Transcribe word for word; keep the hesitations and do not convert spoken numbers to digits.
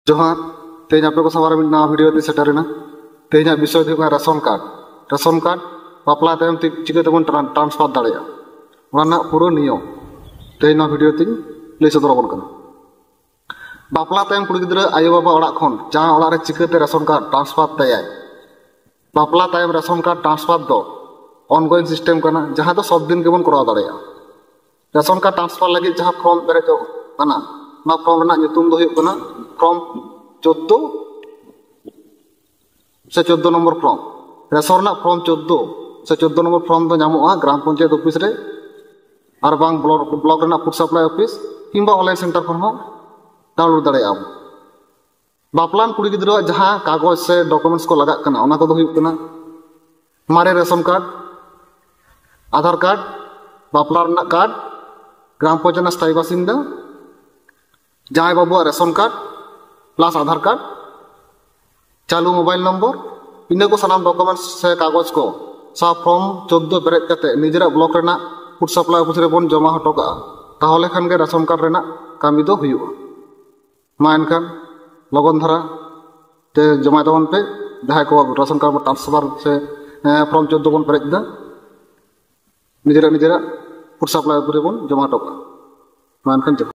ᱡᱚᱦᱟᱨ᱾ ᱛᱮᱦᱮᱧ ᱟᱯᱮ ᱠᱚ ᱥᱟᱢᱟᱝ ᱨᱮ ᱢᱤᱫ ᱱᱟᱣᱟ ᱵᱷᱤᱰᱤᱭᱳ ᱛᱮ ᱥᱮᱴᱮᱨ ᱮᱱᱟ᱾ ᱛᱮᱦᱮᱧᱟᱜ ᱵᱤᱥᱚᱭ ᱫᱚ ᱦᱩᱭᱩᱜ ᱠᱟᱱᱟ ᱨᱮᱥᱚᱱ ᱠᱟᱨᱰ᱾ ᱨᱮᱥᱚᱱ ᱠᱟᱨᱰ ᱵᱟᱯᱞᱟ ᱛᱟᱭᱚᱢ ᱛᱮ ᱪᱤᱠᱟᱹ ᱛᱮᱵᱚᱱ ᱴᱨᱟᱱ- ᱴᱨᱟᱱᱥᱯᱷᱟᱨ ᱫᱟᱲᱮᱭᱟᱜᱼᱟ, ᱚᱱᱟ ᱨᱮᱱᱟᱜ ᱯᱩᱨᱟᱹ ᱱᱤᱭᱚᱢ ᱛᱮᱦᱮᱧ ᱱᱚᱣᱟ ᱵᱷᱤᱰᱤᱭᱳ ᱛᱤᱧ ᱞᱟᱹᱭ ᱥᱚᱫᱚᱨ ᱟᱵᱚᱱ ᱠᱟᱱᱟ᱾ ᱵᱟᱯᱞᱟ ᱛᱟᱭᱚᱢ ᱠᱩᱲᱤ ᱜᱤᱫᱽᱨᱟᱹ ᱟᱭᱳᱼᱵᱟᱵᱟ ᱚᱲᱟᱜ ᱠᱷᱚᱱ ᱡᱟᱶᱟᱭ ᱚᱲᱟᱜ ᱨᱮ ᱪᱤᱠᱟᱹᱛᱮ ᱨᱮᱥᱚᱱ ᱠᱟᱨᱰ ᱴᱨᱟᱱᱥᱯᱷᱟᱨ ᱛᱟᱭᱟᱭ? ᱵᱟᱯᱞᱟ ᱛᱟᱭᱚᱢ ᱨᱮᱥᱚᱱ ᱠᱟᱨᱰ ᱴᱨᱟᱱᱥᱯᱷᱟᱨ ᱫᱚ ᱚᱱᱜᱳᱭᱤᱝ ᱥᱤᱥᱴᱮᱢ ᱠᱟᱱᱟ, ᱡᱟᱦᱟᱸ ᱫᱚ ᱥᱚᱵ ᱫᱤᱱ ᱜᱮᱵᱚᱱ ᱠᱚᱨᱟᱣ ᱫᱟᱲᱮᱭᱟᱜᱼᱟ᱾ ᱨᱮᱥᱚᱱ ᱠᱟᱨᱰ ᱴᱨᱟᱱᱥᱯᱷᱟᱨ ᱞᱟᱹᱜᱤᱫ ᱡᱟᱦᱟᱸ ᱯᱷᱨᱚᱢ ᱯᱮᱨᱮᱡᱚᱜ ᱠᱟᱱᱟ, ᱚᱱᱟ ᱯᱷᱨᱚᱢ ᱨᱮᱱᱟᱜ ᱧᱩᱛᱩᱢ ᱫᱚ ᱦᱩᱭᱩᱜ ᱠᱟᱱᱟ ᱯᱷᱨᱚᱢ ᱪᱳᱫᱫᱳ ᱥᱮ ᱪᱳᱫᱫᱳ ᱱᱚᱢᱵᱚᱨ ᱯᱷᱨᱚᱢ᱾ ᱨᱮᱥᱚᱱ ᱨᱮᱱᱟᱜ ᱯᱷᱨᱚᱢ ᱪᱳᱫᱫᱳ ᱥᱮ ᱪᱳᱫᱫᱳ ᱱᱚᱢᱵᱚᱨ ᱯᱷᱨᱚᱢ ᱫᱚ ᱧᱟᱢᱚᱜᱼᱟ ᱜᱨᱟᱢ ᱯᱚᱧᱪᱟᱭᱮᱛ ᱚᱯᱷᱤᱥ ᱨᱮ, ᱟᱨ ᱵᱟᱝ ᱵᱞᱚᱠ ᱵᱞᱚᱠ ᱨᱮᱱᱟᱜ ᱯᱷᱩᱰ ᱥᱟᱯᱞᱟᱭ ᱚᱯᱷᱤᱥ ᱠᱤᱝᱵᱟ ᱚᱱᱞᱟᱭᱤᱱ ᱥᱮᱱᱴᱟᱨ ᱠᱷᱚᱱ ᱦᱚᱸ ᱰᱟᱣᱩᱱᱞᱳᱰ ᱫᱟᱲᱮᱭᱟᱜᱼᱟ᱾ ᱵᱟᱯᱞᱟᱱ ᱠᱩᱲᱤ ᱜᱤᱫᱽᱨᱟᱹᱣᱟᱜ ᱡᱟᱦᱟᱸ ᱠᱟᱜᱚᱡᱽ ᱥᱮ ᱰᱚᱠᱩᱢᱮᱱᱴᱥ ᱠᱚ ᱞᱟᱜᱟᱜ ᱠᱟᱱᱟ, ᱚᱱᱟ ᱠᱚᱫᱚ ᱦᱩᱭᱩᱜ ᱠᱟᱱᱟ ᱢᱟᱨᱮ ᱨᱮᱥᱚᱱ ᱠᱟᱨᱰ, ᱟᱫᱷᱟᱨ ᱠᱟᱨᱰ, ᱵᱟᱯᱞᱟ ᱨᱮᱱᱟᱜ ᱠᱟᱨᱰ, ᱜᱨᱟᱢ ᱯᱚᱧᱪᱟᱭᱮᱛ ᱨᱮᱱᱟᱜ ᱥᱛᱷᱟᱭᱤ ᱵᱟᱥᱤᱱᱫᱟ, ᱡᱟᱶᱟᱭ ᱵᱟᱹᱵᱩᱣᱟᱜ ration card plus Aadhaar card, ᱪᱟᱹᱞᱩ ᱢᱳᱵᱟᱭᱤᱞ ᱱᱚᱢᱵᱚᱨ, ᱤᱱᱟᱹ ᱠᱚ ᱥᱟᱱᱟᱢ ᱰᱚᱠᱩᱢᱮᱱᱴᱥ ᱥᱮ ᱠᱟᱜᱚᱡᱽ ᱠᱚ ᱥᱟᱶ ᱯᱷᱨᱚᱢ ᱪᱳᱫᱫᱳ ᱯᱮᱨᱮᱡ ᱠᱟᱛᱮ ᱱᱤᱡᱮᱨᱟᱜ ᱵᱞᱚᱠ ᱨᱮᱱᱟᱜ ᱯᱷᱩᱰ ᱥᱟᱯᱞᱟᱭ ᱚᱯᱷᱤᱥ ᱨᱮᱵᱚᱱ ᱡᱚᱢᱟ ᱦᱚᱴᱚ ᱠᱟᱜᱼᱟ᱾ ᱛᱟᱦᱚᱞᱮ ᱠᱷᱟᱱ ᱜᱮ ᱨᱮᱥᱚᱱ ᱠᱟᱨᱰ ᱨᱮᱱᱟᱜ ᱠᱟᱹᱢᱤ ᱫᱚ ᱦᱩᱭᱩᱜᱼᱟ᱾ ᱢᱟ ᱮᱱᱠᱷᱟᱱ ᱞᱚᱜᱚᱱ ᱫᱷᱟᱨᱟ ᱛᱮ ᱡᱚᱢᱟᱭ ᱛᱟᱵᱚᱱ ᱯᱮ, ᱡᱟᱦᱟᱸᱭ ᱠᱚ ᱨᱮᱥᱚᱱ ᱠᱟᱨᱰ ᱵᱚᱱ ᱴᱨᱟᱱᱥᱯᱷᱟᱨ ᱥᱮ ᱯᱷᱨᱚᱢ ᱪᱳᱫᱫᱳ ᱵᱚᱱ ᱯᱮᱨᱮᱡ ᱮᱫᱟ, ᱱᱤᱡᱮᱨᱟᱜ ᱱᱤᱡᱮᱨᱟᱜ ᱯᱷᱩᱰ ᱥᱟᱯᱞᱟᱭ ᱚᱯᱷᱤᱥ ᱨᱮᱵᱚᱱ ᱡᱚᱢᱟ ᱦᱚᱴᱚ ᱠᱟᱜᱼᱟ᱾ ᱢᱟ ᱮᱱᱠᱷᱟᱱ ᱡᱚᱦᱟᱨ᱾